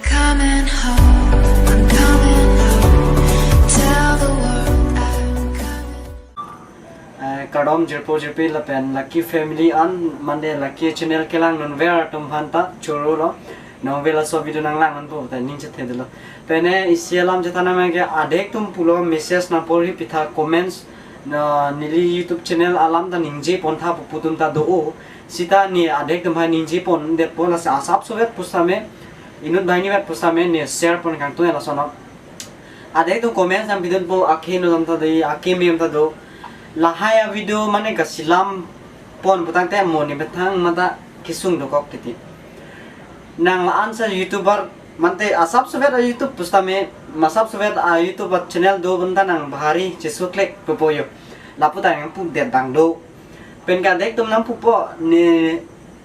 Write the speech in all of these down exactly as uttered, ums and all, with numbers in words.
Coming home, I'm coming home. Tell the world I'm coming. Eh, kardom jirpo jirpi lapen Lucky Family an mande Lucky Channel kelang non ver atum aphan ta choro lo. Non ver laso video nanglang non po ta ning chethe dolo. Pene isi alam chethan nang ke adek atum pulo message nangporhi pitha comments na neli YouTube channel alam ta ningje pontha pu atum ta do o. Sita ne adek atum hai ningje pon det po lasi asap sovet pusitame inut banghini vet pusitame ne share pon kangtung lason. Adek atum comments nangpidun po akhei no dam ta do, akhei mem ta do. Lahai a video mane kasilam pon putangte mo ne methang mata kesung dokok titi. Nang la-an sa YouTuber mante asap sovet a YouTube pusitame masap sovet a YouTube a channel do bonta nang bahari chesuklek popo yo. Lapu ta nangpu det bang do. Pen ke adek atum nangpupo ne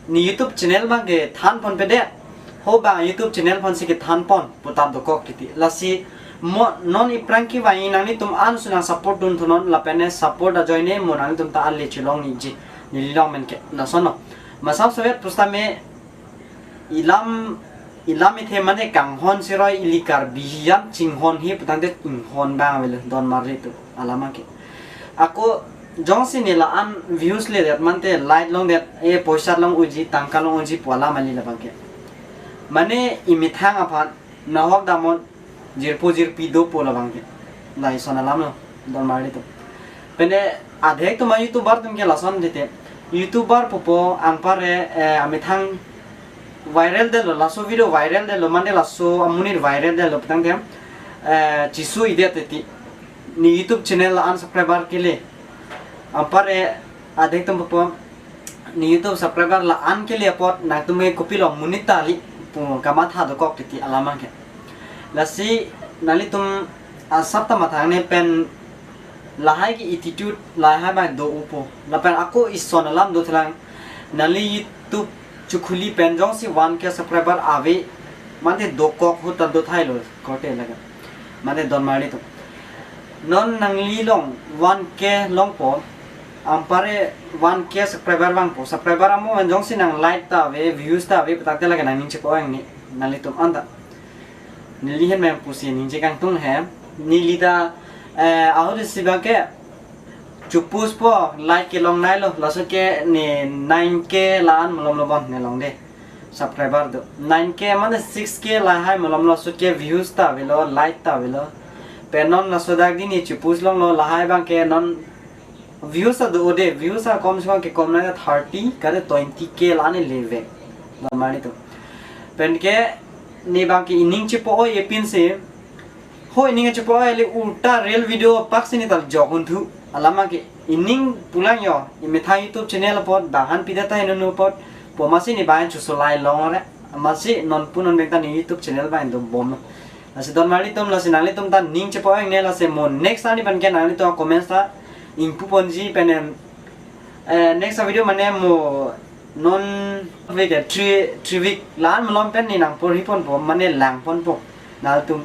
ne YouTube channel abang kethan ponpe det. Ho bang YouTube channel aphansi kethan pon puta dokok titi. Lasi mo non iphrang kevang nanglitum an su nang support dun thunon lapen ne support ajoine mo nanglitum ta ale chilong niji. Neli long men ke lason no. Masap sovet pusitame ilam ilam ithe mane kanghon siroi ili Karbi hiyan chinghon hi putangte inghon bang avelo don marli atum alam ke. Ako jongsi ne la-an views le det mante like long det e poisa long unji tangka long unji pu alam kali labang ke. Mane imethang aphan nahok damon jirpo jirpi dopo labang ke. Lason alam lo don marli atum. Pene adek atum a YouTuber atum ke lason titi. YouTuber popo anparke eh, amethang viral detlo laso video viral detlo mande laso amonit viral detlo putangte eh, chesu-i det titi. Ne YouTube channel la-an subscriber kele. Anparke adek atum popo ne YouTube subscriber la-an kele apot nangtum ke kopilo monit ta kali pu kamatha dokok titi alam ke. Lasi nanglitum asap ta mathang ne pen lahai ke attitude lahai abang do upo. Lapen ako ison alam do thelang nangli YouTube chekhuli pen jongsi one K subscriber ave mante dokok ahut ta do thailo korte laga. Mante don marli atum. Non nangli long one K longpo anparke one K subscriber vangpo. Subscriber amo man jongsi nang like ta ave views ta ave putangte laga nang ning chepo ang ne nanglitum anta. Neli hen mem pusi ningje kangtung he. Neli ta eh, ahut isi abang ke chupus po like kelong nailo laso ke ne nine K la-an malom lo bon ne long de. Subscriber do nine K mane six K lahai malom lo laso ke views ta avelo like ta avelo. Pen non laso dak di ne chupus longlo lahai abang ke non views ta do o de views ta kom se kom ke kom na thirty kade twenty K la-an le ve. Don marli atum. Pen ke ne abang ke ining chepo-o epin se. Ho ining chepo-o le ulta real video pak sini tal jokun thu. Alam ke ining pulang yo. Imethang YouTube channel apot bahan pida ta inunu apot. Po masi ne bahan chusulai long re. Masi non pu non bengta ne YouTube channel bahan do bom. Lasi don marli atum lasi nanglitum ta ning chepo ang ne lasi mo next ani pen ke nanglitum comments ta ingpu ponji pen em, eh, next video mane mo non week eh, three three week la-an malom pen ne nangporhi ponpo mane lang ponpo. Nangtum